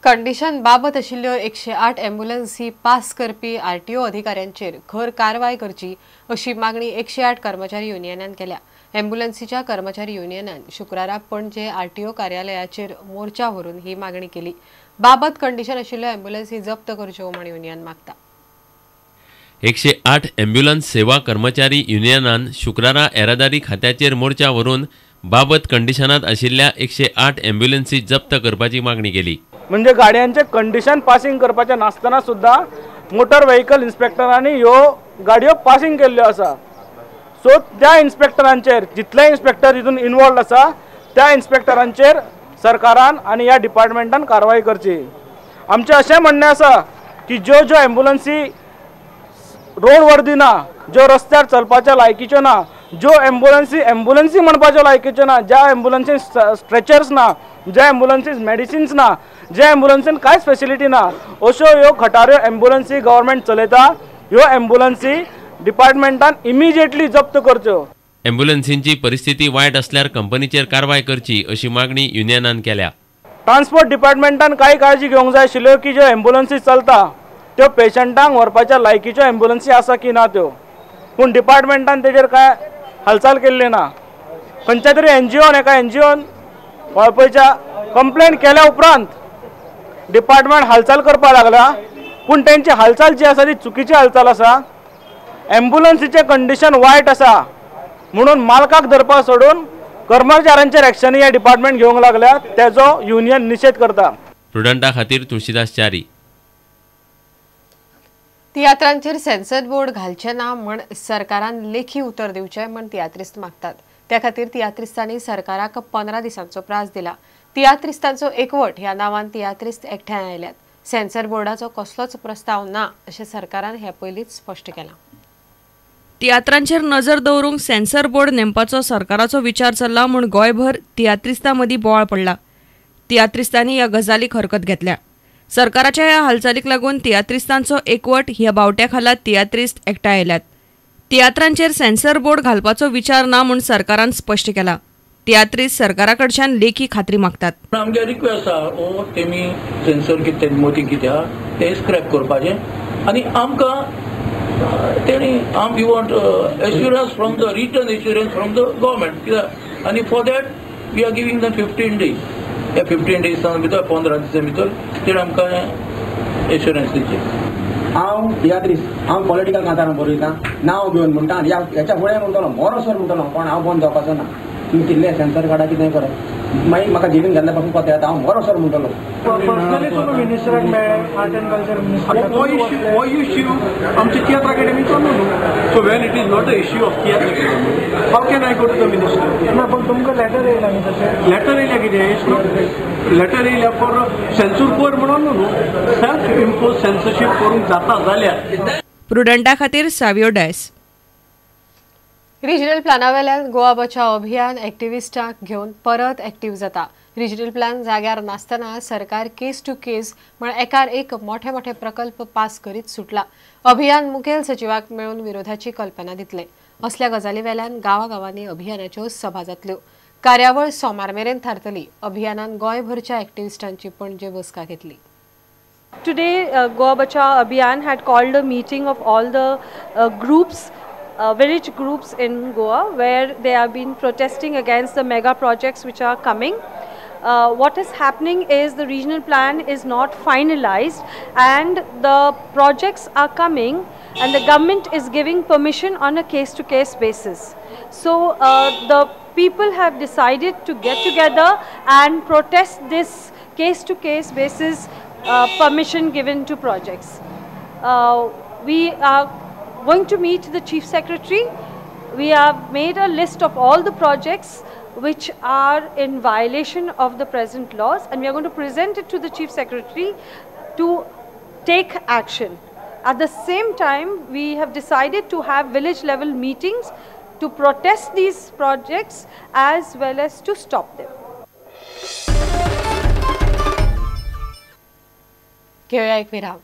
Condition बाबत आशिल्ल्यो 108 एम्ब्युलन्सी pass करपी आरटीओ अधिकाऱ्यांचेर खर कारवाय करची अशी मागणी 108 कर्मचारी युनियनान केल्या. एम्ब्युलन्सीच्या कर्मचारी युनियनान शुक्रारा पणजे आरटीओ कार्यालयाचेर मोर्चा व्हरून ही मागणी केली. बाबत कंडिशन आशिल्ल्यो एम्ब्युलन्सी जप्त करच्यो म्हूण युनियन मागता. 108 एम्ब्युलन्स सेवा कर्मचारी युनियनान शुक्रारा येरादारी खात्याचेर मोर्चा व्हरून बाबत कंडिशनात आशिल्ल्या 108 एम्ब्युलन्सी जप्त करपाची मागणी केली. म्हणजे गाडयांचे कंडिशन पासिंग करपाचें नासतना सुद्दां मोटर व्हेकल इन्स्पेक्टरांनी ह्यो गाडयो पासिंग केल्ल्यो आसा. सो त्या इन्स्पेक्टरांचेर जितले इन्स्पेक्टर हितून इनवॉल्ड आसा त्या इन्स्पेक्टरांचेर सरकारान आनी ह्या डिपार्टमेंटान कारवाय करची. आमचें अशें म्हणणें आसा की ज्यो ज्यो एम्बुलन्सी रोड वर्दी ना, ज्यो रस्त्यार चलपाच्या लायकीच्यो ना, ज्यो एम्बुलन्सी एम्बुलन्सी म्हणपाच्यो लायकीच्यो ना, ज्या एम्बुलन्सीन स्ट्रेचर्स ना, ज्या एम्बुलन्सीन मेडिसिन्स ना, ज्या एम्बुलन्सीन कांयच फेसिलिटी ना, अश्यो ह्यो खटाऱ्यो एम्बुलन्सी गव्हर्मेंट चलयता. ह्यो एम्बुलन्सी डिपार्टमेंटान इमिजिएटली जप्त करच्यो. एम्ब्युलन्सींची परिस्थिती वायट असल्यार कंपनीचेर कारवाय करची अशी मागणी युनियनान केल्या. ट्रान्सपोर्ट डिपार्टमेंटान कांय काळजी घेवंक जाय आशिल्ल्यो की ज्यो एम्बुलन्सी चलता त्यो पेशंटांक व्हरपाच्या लायकीच्यो एम्बुलन्सी आसा की ना त्यो, पूण डिपार्टमेंटान तेजेर कांय हालचाल केल्ली ना. खंयच्या तरी एनजीओन एका एनजीओन वाळपयच्या कंप्लेन केल्या उपरांत डिपार्टमेंट हालचाल करपाक लागला, पूण तेंची हालचाल जी आसा ती चुकीची हालचाल आसा. एम्बुलन्सीचें कंडिशन वायट आसा म्हणून मालकाक धरपा सोडून कर्मचाऱ्यांचेर एक्शनी हे डिपार्टमेंट घेवंक लागल्या, तेजो युनियन निशेध करता. प्रुडंटा खातीर तुळशीदास च्यारी. तियात्रांचेर सेन्सर बोर्ड घालचें ना म्हण सरकारान लेखी उतर दिवचें म्हण तियात्रिस्त मागतात. त्या खातीर तियात्रिस्तांनी सरकाराक 15 दिसांचो प्रास दिला. तियात्रिस्तांचो एकवट ह्या नांवान तियात्रिस्त एकठांय आयल्यात. सेन्सर बोर्डाचो कसलोच प्रस्ताव ना अशें सरकारान हे पयलींच स्पश्ट केलां. तियात्रांचेर नजर दवरूंक सेन्सर बोर्ड नेमपाचो सरकाराचो विचार चल्ला म्हूण गोंयभर तियात्रिस्तां मदीं बोवाळ पडला. तियात्रिस्तांनी ह्या गजालीक हरकत घेतल्या. सरकाराच्या ह्या हालचालीक लागून तियात्रिस्तांचो एकवट ह्या बावट्या खाला तियात्रिस्त एकठांय आयल्यात. तियात्रांचेर सेन्सर बोर्ड घालपाचो विचार ना म्हूण सरकारान स्पश्ट केला. तियात्रिस्त सरकारा कडच्यान लेखी खात्री मागतात. आमगे रिक्वेस्ट आसा ओ तेमी सेन्सर कितें मोदी कित्याक तें स्क्रॅप करपाचें आनी आमकां तेणी we want assurance from the written assurance from the government कित्याक आनी for that we are giving the 15 days. ह्या 15 डेजां भितर 15 दिसां भितर तेणी आमकां एश्युरन्स दिवचें. हांव तियात्रिस्त, हांव पॉलिटिकल कांतारां बरयता, नांव घेवन म्हणटा आनी ह्याच्या फुडें म्हणटलो मरोसर म्हणटलो, कोण हांव बंद जावपाचो ना. तुमी कितले सेन्सर काडा कितें करात, मागीर म्हाका जेलीन घाल्ल्या पासून पत्ता येता, हांव मरोसर म्हणटलो. पर्सनली तुमी मिनिस्टराक मेळ्ळे, आर्ट एंड कल्चर मिनिस्टर, हो इश्यू आमच्या तियात्र अकॅडमीचो न्हू. So when it is not a issue of Tiatr Academy, how can I go to the minister? ना, पण तुमकां लेटर येयला न्ही तशें? लेटर येयल्या कितें, it's not letter येयल्या फॉर सेन्सर बोर्ड म्हणून न्हू, सेल्फ इम्पोज सेन्सरशीप करूंक जाता जाल्यार. प्रुडंटा खातीर सावियो डायस. रिजनल प्लानावेल्यान गोवा बचाव अभियान एक्टिविस्टांक घेवन परत एक्टिव्ह जाता. रिजनल प्लान जाग्यार नासतना सरकार केस टू केस म्हण एकार एक मोठे मोठे प्रकल्प पास करीत सुटला. अभियान मुखेल सचिवाक मेळून विरोधाची कल्पना दितले. असल्या गजाली वेल्यान गांवागांवांनी अभियानाच्यो सभा जातल्यो. कार्यावळ सोमार मेरेन थारतली. अभियानान गोंयभरच्या एक्टिविस्टांची पणजे बसका घेतली. Today, Goa Bachao Abhiyan had called a meeting of all the groups, village groups in Goa, where they have been protesting against the mega projects which are coming. What is happening is the regional plan is not finalized and the projects are coming and the government is giving permission on a case-to-case basis. So the people have decided to get together and protest this case-to-case basis permission given to projects. We are going to meet the Chief Secretary. We have made a list of all the projects which are in violation of the present laws, and we are going to present it to the Chief Secretary to take action. At the same time, we have decided to have village level meetings to protest these projects as well as to stop them. घेऊया एक विराम.